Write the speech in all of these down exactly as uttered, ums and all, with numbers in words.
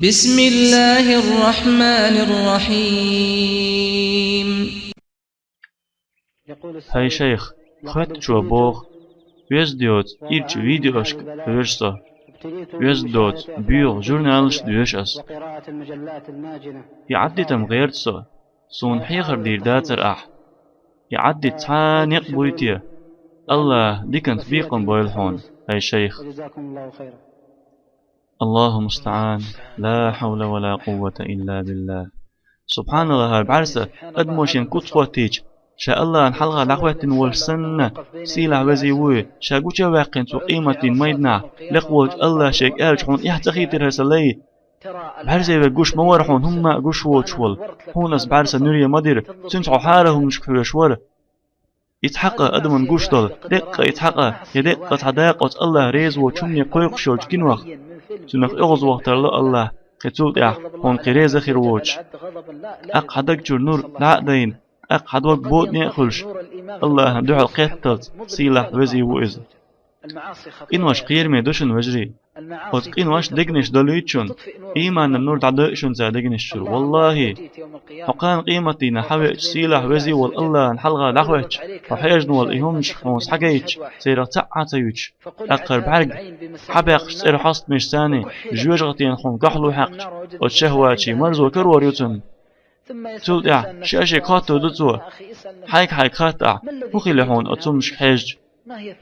بسم الله الرحمن الرحيم. ХӀай шайх, хоьттачо боху: «Веза доцу ирчу видеошка хьоьжу со. Веза доцу боьха журналашка доьшу ас. И Ӏаддитам гӀерта со. Суна хьехар дийр дацара ахь. И Ӏаддита цхьа а некъ буй те? АллахӀа диканца бекхам бойла хьуна, хӀай шайх». Аллаху мустаан. Ла хьавла ва ла къуввата илла биллах. Субханаллах, хӀара бӀаьрса адамо шен куц хӀоттийча, ша АллахӀан хьалха дӀахӀоьттина волуш санна, сийлахь везий вуй, ша гуча а ваьккхина цу къематдийнан майданахь, лекха волчу АллахӀа шега аьлча, хьуна эхь ца хийтира хӀара сан лай? БӀаьрзе верг гуш ма вара хьуна, хӀумма а гуш воцуш волу. Хьуна ас бӀаьрса нуьре ма дира, цуьнца хьо хьарам хӀуманашка хьоьжуш вара. Иза хьакъ адамна гуш долу, деккъа иза хьакъ, я деккъа цхьа дакъа оцу АллахӀ реза воцу хӀумане кхойкхуш йолчу кинох. Цунах оьгӀазвахар тарло АллахӀ, кхин цул тӀаьхьа хьуна кхин реза хир воцуш. ТӀаккха хьан даг чуьра нур дӀа а дайна, тӀаккха хьан дог ботане а хуьлуш, АллахӀан дуьхьал кхетталц сийлахь везий ву иза. Къинош кхераме ду шуна, вежарий. Оцу къинош дегнаш далуьйту шуна, ийманан нур дӀадойу шуна цара дегнаш чуьра. ВаллахӀи, хьо кхана къематдийнахь хьавеача, сийлахь везий волу АллахӀан хьалха дӀахӀоьттича, хьо хьежна волу и хӀуманаш хьуна схьагайтича, церах цхьа а ца юьтуш, тӀаккха хӀара бӀаьрг хьабаьккхича цӀера хьостамаш санна, жоьжахатина хьуна гохьлу хьаькхча, оцу шахӀватийн марзо карор ю цунна. Цул тӀаьхьа шен-шега хоттур ду цо: «Хьайга-хьайга хатта ахь, хӀун хили хьуна оцу хӀуманашка хьежча?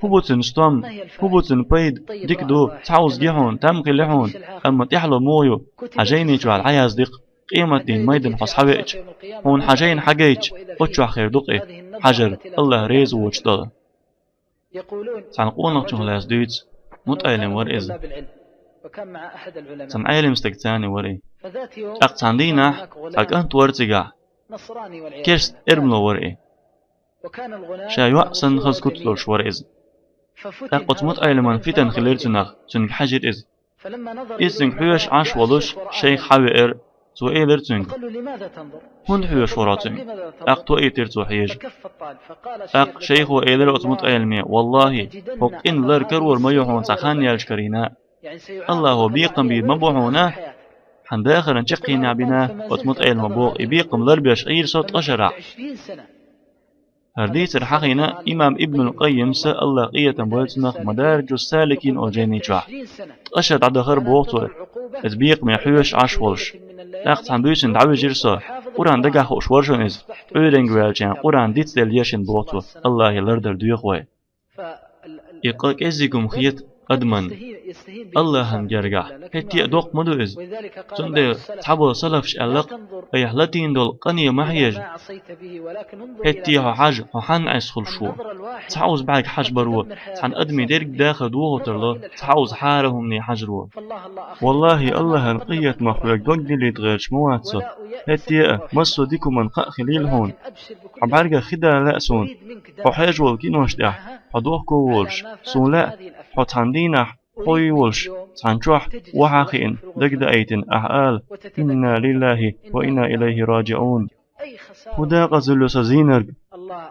ХӀун бу цуьнан стом? ХӀун бу цуьнан пайда? Дика ду, цхьа уза гий хьуна, там хили хьуна, амма тӀаьхьало муха ю? Хьан жайни чохь дӀаязде-кх, къематдийнан майдана хьо схьавеача, хьуна хьан жайна хьагайтича, оцу чохь хир ду-кх и хьажар, АллахӀ реза воцуш долу». Цхьана къонахчух лаьцна дуьйцу, мутаӀелим вара иза. Цхьана Ӏелам стаг царна вара и. ТӀаккха цхьана дийнахь цхьа кӀант вара цигахь. Керста эрмало вара и. Ша йоӀ санна хаза куц долуш вара иза. ТӀаккха оцу мутаӀелиман фитна хилира цунах, цуьнга хьаьжира иза. Иза цуьнга хьоьжуш Ӏаш волуш, шайх хьавеара, цо элира цуьнга: «ХӀунда хьоьжуш вара хьо цуьнга?» ТӀаккха тоийтира цо хьежа. ТӀаккха шайхо элира оцу мутаӀелиме: «ВаллахӀи, хӀокху къинна лар карор ма ю хьуна цхьа хан яьллачу карийна. АллахӀо бекхам бийр ма бу хьуна, хьан дахаран чаккхенехь бина оцу мутаӀелимо боху и бекхам ларбеш Ӏийра со ткъа шарахь». ХӀара дийцар хьахийна имам Ибнул Къаййимса, АллахӀ къинхетам бойла цунах, Мадариджус-Саликин олу жайни чохь. Ткъа шо дӀадахара боху цо, иза бекхаме хьоьжуш Ӏаш волуш. ТӀаккха цхьана буьйсанна дӀавижира со. Къуръан дагахь хууш вара шуна иза, Ӏуьйренга ваьлча Къуръан дицделла ешина боху цо, АллахӀе лардар доьху вай. И къа кӀеззиг хӀума хета адаман АллахӀан гергахь, хӀетте а доккха ма ду иза. Цундела цхьаболу салафаш аьлла-кх: «Айхьа латийна долу къане ма хьежа. ХӀетте хьо хьажа, хьо хьанна Ӏеса хуьлуш ву. Цхьа уза бӀаьрг хьажа бара ву, цхьана адамийн дерриг дахар дохо тарло, цхьа уза хьарам хӀумане хьажар ву». ВаллахӀи, АллахӀан къинхетамах хьоьга дог дилийта гӀерташ ма вац со. ХӀетте а, массо а дика хӀуманна кхаъ хилийла хьуна. Хьан бӀаьргах хи дала лаьа суна, хьо хьежа волу кинош тӀехь хьо дохко волуш. Суна лаьа, хьо цхьана дийнахь хьо йий волуш, цхьана чохь охьа а хиъна, дагдаийтина, ахьа ала: «Инна лиллахӀи ва инна илайхӀи раджиӀун». ХӀун декъазалла ю сан зийнарг?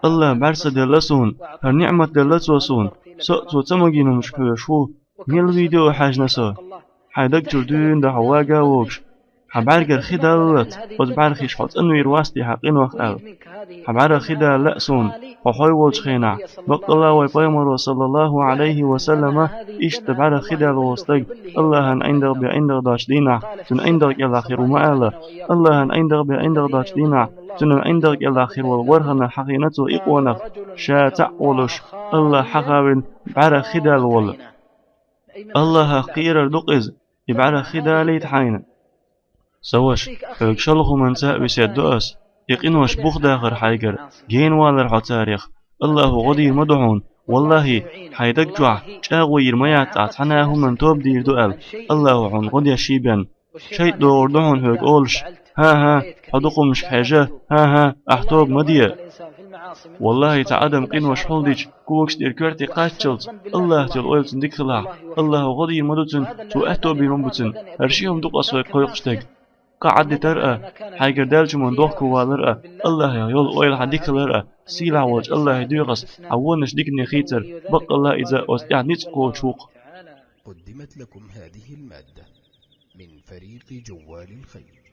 АллахӀа бӀаьрса делла суна, хӀара ниӀмат делла Цо суна, со а Цо ца магийна хӀумнашка хьоьжуш ву. Мел видео хьаьжна со? Хьайн даг чуьра дуьйна дан хьо вага а вогуш, хьан бӀаьргара хи даллалц, оцу бӀаьрхиш хьо цӀанвийр вац те хьан къинойх аьлла. Хьан бӀаьрах хи дала лаьа суна, хьо хьой волчу хенахь, баккъалла вай Пайхамаро, саллаллахӀу ӀалайхӀи ва саллама, иштта бӀаьрах хи даьлла волу стаг АллахӀан ӀиндагӀ бен ӀиндагӀ доцучу дийнахь, цуьнан ӀиндагӀ кӀелахь хир ву ма аьлла. АллахӀан ӀиндагӀ бен ӀиндагӀ доцучу дийнахь, цуьнан ӀиндагӀ кӀелахь хир волу ворхӀаннах хьахийна цо и къонах, ша цхьаъ волуш, АллахӀ хьахавина, бӀаьрах хи даьлла волу. АллахӀах кхерар ду-кх иза, и бӀаьрах хи далийта хьайна. Сан ваша, хьоьга шалха хӀуманца а весет до ас, и къинош бух дахар хьайгара, генавалар хьо царех, АллахӀо гӀо дийр ма ду хьуна. ВаллахӀи, хьайн даг чохь чӀагӀо йийр ма яц ахь цхьана а хӀуманна тоба дийр ду аьлла, АллахӀо хьуна гӀо деш йий бен. ШайтӀа догӀур ду хьуна хьоьга олуш: «ХӀан-хӀа, хьо дукха хӀумнашка хьежа, хӀан-хӀа, ахь тоба ма де». ВаллахӀи, цхьа адам къинош хьулдича, когаш тӀера коьрте кхаччалц, АллахӀаца йолу ойла цуьнан дика хилахь, АллахӀо гӀо дийр ма ду цуьнан, Цо аьтто бийр ма бу цуьнан. ХӀара ши хӀума ду-кх ас вайга кхойкхуш дерг: къа Ӏаддитар а, хьайгара даьллачу хӀуманна дохко валар а, АллахӀах йолу ойла хьан дика хилар а. Сийлахь волчу АллахӀе доьху ас хьан вонаш дикане хийцар, баккъалла иза оцу тӀехь ницкъ кхочуш ву-кх. قدمت لكم هذه المادة من فريق جوال الخير.